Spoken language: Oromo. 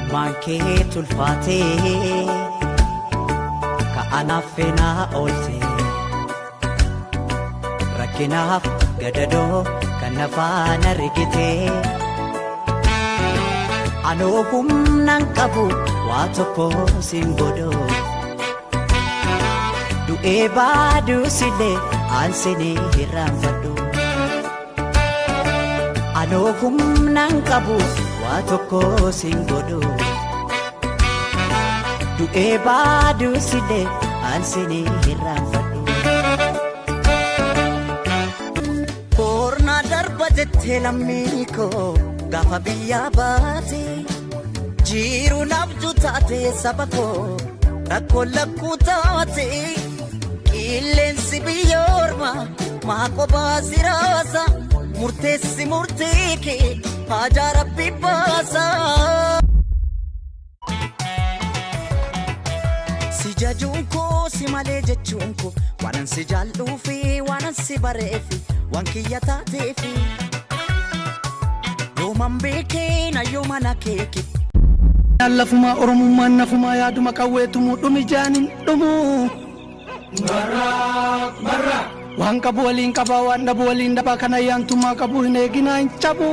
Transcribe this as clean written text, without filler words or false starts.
Ogummaan kee tulfaatee ka'anaaf feenaa oolte rakkinaaf gadadoo kan nafaan argite anoo humnaan qabu waa tokko siin godho du'ee baaduusillee aansinii hirraanfadhu anoo humnaan qabu waa tokko siin godhu du'ee baaduusillee aansinii hirraanfadhu. Boornaa darba jettee lammii koo gaafa biyyaa baate jiru nabju taate saba koo rakkoo lakkuu taate qilleensi biyya ormaa maa kophaa siraasa murteessi murtee kee haajaa rabbi baasa. Si jajuun koo si malee jechuun koo waanan si jaalluufi waanan si bareefi waan kiyya taateefi. Yooman beekee na yooman akeeke. Lafumaa Oromummaan nafumaa yaaduma qawweetumu dhumi jaanin dhumu. Waan qabu waliin qabaa waan dhabu waliin dhabaa kana ayyaantummaa qabu hin eeginaa hin cabu.